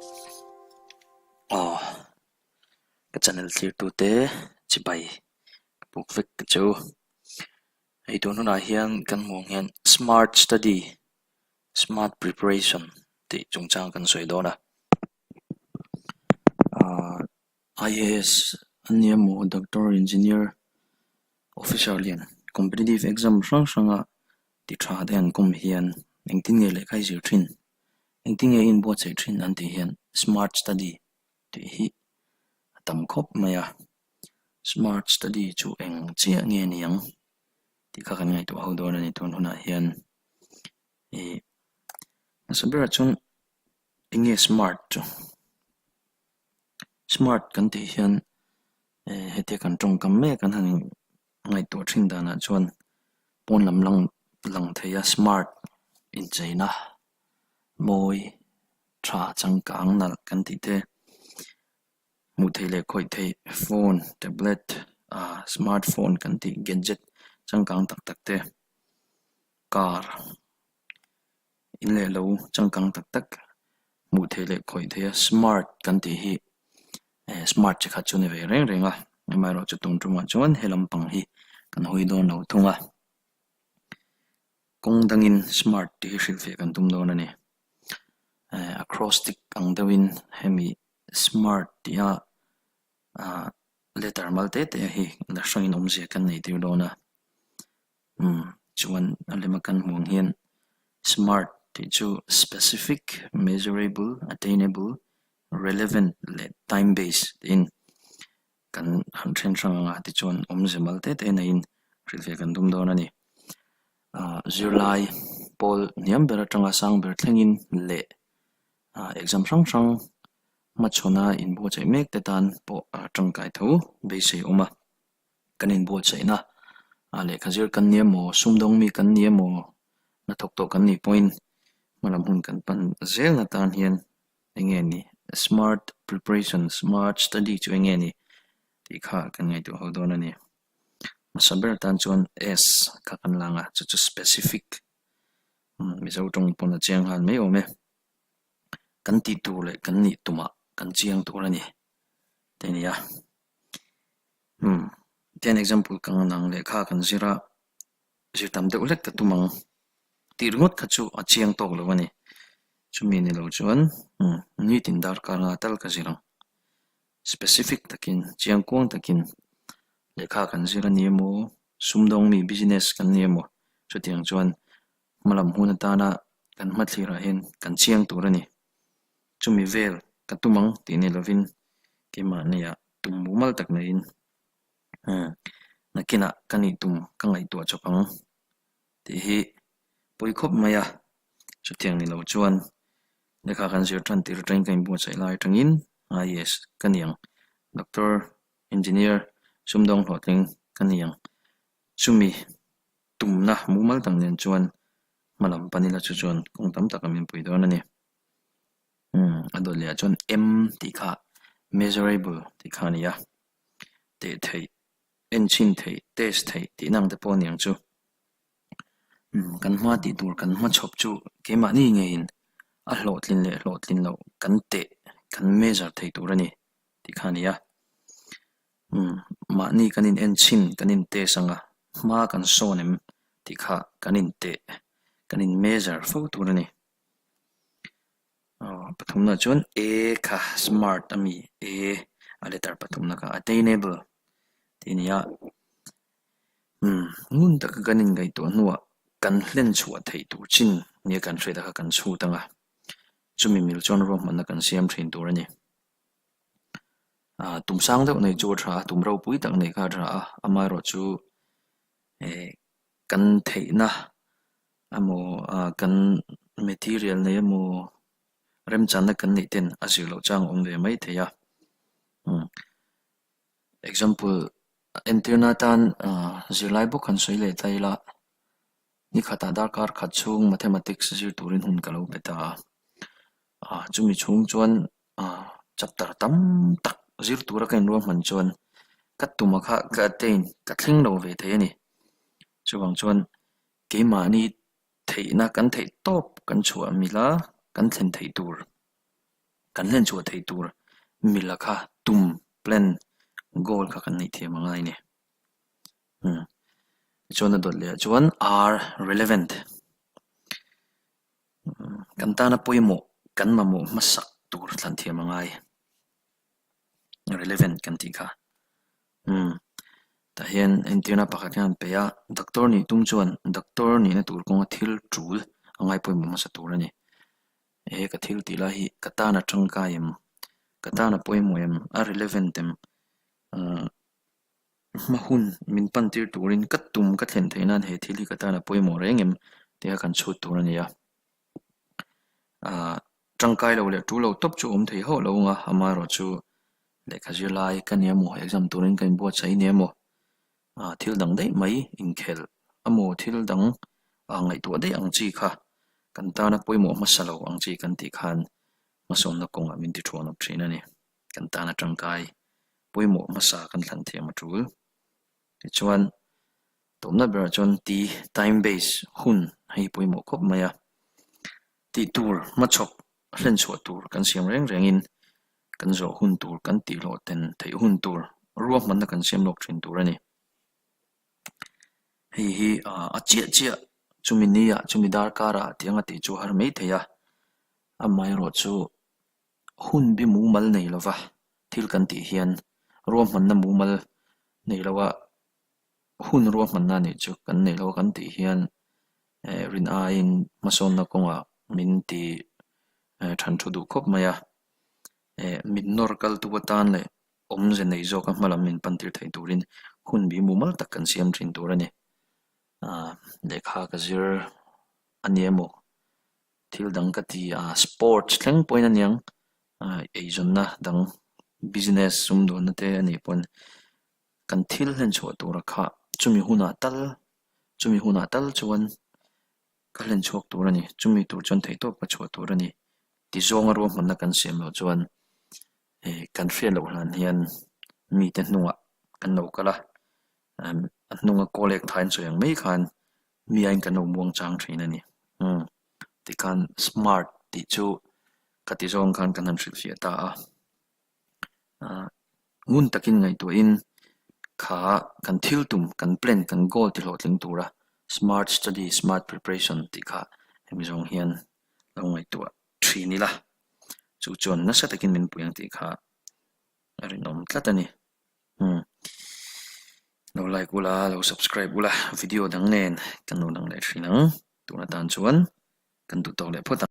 Aw ka channel thlir tute chibai ka puk vek ka chu. Hei tun hunah hian kan hmuh ang hian smart study smart preparation tih chungchang kan sawi dawn a. Ahh I_A_S an ni emaw doctor engineer officer lian competitive exam hrang hranga ti tha te an kawm hian engtin nge lehkha i zir thin engtin nge i inbuatsaih thin an tih hian smart study tih hi a tam khawp mai a smart study chu eng chiah nge ni ang tih kha kan ngaihtuah ho dawn a ni tun hunah hian ih hmasa berah chuan eng nge smart chu smart kan tih hian eh hetia kan tawngkam mek an han ngaihtuah thin danah chuan pawn lam lang lang thei a smart incheina mawi tha changkang nalh kan tih te hmuh theih leh khawih theih phone tablet ah smart phone kan tih gadget changkang tak tak te car in leh lo changkang tak tak hmuh theih leh khawih theih a smart kan tih hi eh smart chi khat chu a ni ve reng reng a amaherawhchu tun tumah chuan he lampang hi kan hawi dawn lo thung a kawng dangin smart tih hi hrilhfiah kan tum dawn a ni eh acrostic ang deuhin hemi smart tih a ah letter mal te te hi la hrangin awmzia kan nei tir dawn a umm chuan a lema kan hmuh ang hian smart tih chu specific measurable attainable relevant leh time based tiin kan han then hrang ang a tichuan awmze mal te te neiin hrilhfiah kan tum dawn a ni. Ahh zirlai pawl hniam ber atanga sang ber thlengin leh ahh exam hrang hrang hmachhawna inbuatsaih mek te tan pawh a tangkai tho beisei a awm a. Kan inbuatsaihna ah lehkha zir kan ni emaw sumdawng mi kan ni emaw hnathawk tawh kan nih pawhin hmalam hun kan pan zel atan hian eng nge ni smart preparation smart study chu eng nge ni tih kha kan ngaihtuah ho dawn a ni. Hmasa ber atan chuan S kha kan la ang a chu chu specific Mizo tawng pawn a chiang nghal mai awm e. Kan tih tur leh kan nih tumah kan chiang tur a ni te a ni a. Umm tian example ka ngan ang lehkha kan zir a zir tam deuh hlek ka tum ang tih ringawt kha chu a chiang tawk lo a ni. Chumi ni lo chuan umm nitin darkar nga tal ka zir ang. Specific takin chiang kuang takin lehkha kan zir a ni emaw sumdawng mi business kan ni emaw chutiang chuan hmalam hun atana kan hmathlir ah hian kan chiang tur a ni. Chumi vel ka tum ang tih ni lovin keimahniah tum mumal tak neiin umm nakinah ka nih tum ka ngaihtuah chawp ang tih hi pawi khawp mai a. Chutiang ni lo chuan lehkha kan zir tan tir atangin ka inbuatsaih lai atangin ah yes ka ni ang doctor engineer sumdawng hlawhtling ka ni ang chumi tumna mumal tak nen chuan hmalam pan ila chu chuan kawng tam tak a min pui dawn a ni. Umm a dawt leh ah chuan M tih kha measurable tih kha a ni a, teh theih, enchhin theih, test theih tih nang te pawh a ni ang chu. Umm kan hma tih tur kan hmachhawp chu keimahni ngeiin a hlawhtlin leh hlawhtlin loh kan teh kan measure thei tur a ni tih kha a ni a. Umm mahni kan in enchhin kan in test ang a, hma kan sawn em tih kha kan in teh kan in measure fo tur a ni. Aw pathumna chuan A kha smart a mi A a letter pathumna kha attainable tih a ni a umm ngun taka kan inngaihtuah hnuah kan hlen chhuah theih tur chin nia kan hriat a kha kan chhut ang a chumi mil chuan ruahmanna kan siam thin tur a ni ah tum sang deuh nei chu a tha a tum ropui tak nei kha a tha a amaherawhchu eh kan theihna Emaw ah kan material nei emaw remchanna kan neih ten a zir loh chang a awm ve mai thei a umm example entirna atan ah zirlai bawk han sawi leh ta ila ni khatah darkar khat chhung mathematics zir turin hun ka lo pe ta a ah chumi chhung chuan ah chapter tam tak zir tura ka inruahman chuan ka tum a kha ka attain ka thleng lo ve thei a ni chuvang chuan. Keimahni theihna kan theih tawp kan chhuah mila kan thlen theih tur. Kan hlen chhuah theih tur mila kha tum, plan, goal kha kan neih thiam a ngai a ni. Umm. Tichuan a dawt leh ah chuan R, relevant. Kan tana pawimawh, kan mamawh hmasak tur thlan thiam a ngai. Relevant kan tih kha. Umm. Tah hian entirna pakhat hian an pe a, doctor nih tum chuan doctor nihna tur kawnga thil tul a ngai pawimawh hmasa tur a ni. He ka thil tih lai hi ka tan a tangkai em? Ka tan a pawimawh em? A relevant em? Umm hma hun min pan tir turin ka tum ka thlen theih nan he thil hi ka tan a pawimawh reng em? Tih a kan chhut tur a ni a. Aaa tangkai lo leh tul lo tawp chu awm thei hauh lo ang a, amaherawhchu lehkha zir lai ka ni emaw exam turin ka inbuatsaih ni emaw ah thil dang daih mai inkhelh emaw thil dang ah ngaihtuah daih ang chi kha kan tana pawimawh hmasa lo ang chi kan tih khan hmasawnna kawngah min ti thuan awp thin a ni. Kan tana tangkai pawimawh hmasa kan thlan thiam a tul. Tichuan tawpna berah chuan ti time base hun hei pawimawh khawp mai a. Tih tur hmachhawp hlenchhuah tur kan siam reng rengin kan zawh hun tur kan tihhlawh ten theih hun tur ruahmanna kan siam lawk thin tur a ni. Hei hi a chiah chiah chumi niah chumi darkarah tih anga tih chu a har mai thei a, amaherawhchu hun bi mumal nei lova thil kan tih hian ruahmanna mumal nei loa hun ruahmanna nih chu kan nei lo kan tih hian rin aiin hmasawnna kawngah min ti than thu duh khawp mai a. Mit nawr kaltu atan leh awmze nei zawka hma lam min pan tir thei turin hun bi mumal tak kan siam thin tur a ni. Lehkha ka zir a ni emaw thil dang ka ti a, sports thleng pawhin a niang eizawnna dang business sumdawnna te a nih pawn kan thil hlen chhuah tura kha chumi hunah tal chumi hunah tal chuan ka hlen chhuak tur a ni chumi tur chuan theihtawp ka chhuah tur a ni ti zawnga ruahmanna kan siam loh chuan eh kan hriat loh hlan hian mite hnungah kan lo kal a a hnunga kawl ek thain sawi ang mai khan mi aiin kan lo muang chang thin a ni umm tikhan smart tih chu ka ti zawng khan kan han hrilhfiah ta a. Ngun takin ngaihtuahin kha kan thil tum, kan plan, kan goal ti hlawhtling tura smart study, smart preparation tih kha hemi zawng hian lo ngaihtuah thin ila. Chu chuan nasa takin min pui ang tih kha a rinawm tlat a ni. Umm lo like ula, lo subscribe ula, video dang nen kan lo lang leh thin ang. Tun atan chuan kan duh tawk leh phawt ang.